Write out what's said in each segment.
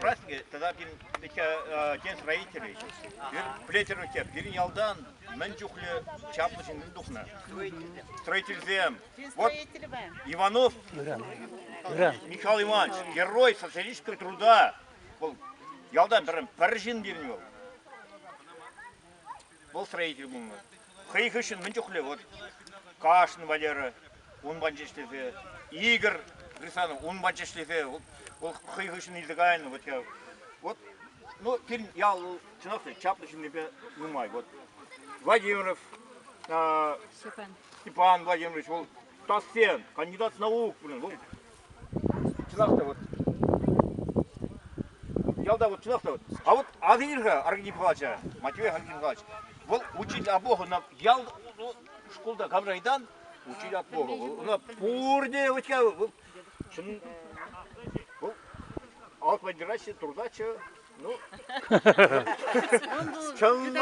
Праздники тата пирӗн тен строителей, пӗлетӗр пирӗн ялтан мӗн чухлӗ чаплӑ ҫынсем тухнӑ. Строительсем. Вот Иванов Михаил Иванович, герой социалистического труда. Вӑл ялтан пӗр ҫын пирӗн вӑл. Вӑл строитель пулнӑ. Хӑй хыҫҫӑн мӗн чухлӗ вот Кашин Валера ун патӗнче ӗҫлесе, Игорь Хрисанов ун патӗнче ӗҫлесе, вӑл хӑй хыҫҫӑн илсе кайнӑ. Вот, вот ну, пирӗн ял чӑнах та чаплӑ ҫыннипе нумай. Вот Владимиров, Степан. Степан Владимирович, вӑл доцент, кандидат наук, блин, вӑл чӑнах та вот ялта вот чӑнах та вот. А вот асилер-ха Аркадий Михайловича, Матвей Аркадий Михайлович, вӑл учитель от Бога, на ял шкулта камрайтан учитель от Бога. Ӑна пурте вот вӑл чӑн вӑл алфавитраҫҫӗ, туртатчӗ, ну чӑн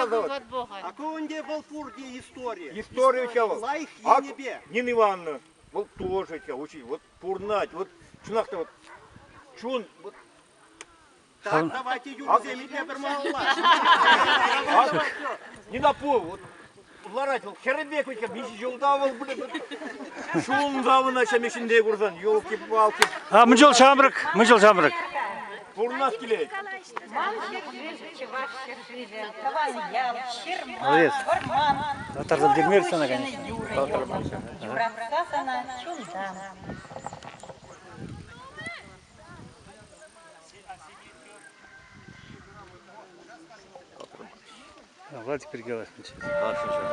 А ку ӗнтӗ вӑл пурте истори. Истори вӑл. Лайӑх енӗпе. Нина Ивановна, вӑл тоже учитель, вот пурнать, вот чӑнах та вот чун вот Так, давайте юрӑсем итлетӗр малалла. Не напу, вот ларать вӑл хӗрӗпе хоть миҫе ҫулта вӑл, блин, чун савӑнать ҫамешӗнде курсан, елки-палки. А мӗн чул ҫамрӑк, мӗн чул ҫамрӑк. Пурӑнас килет. Ман ҫӗршыв, чӑваш ҫӗршывӗ, тӑван ял, ҫырма, Молодец. вӑрман. Татарсем дермер сана, конечно. Юратса сана чунтан. Владик пирки каласшӑнччӗ. Каласшӑнччӗ.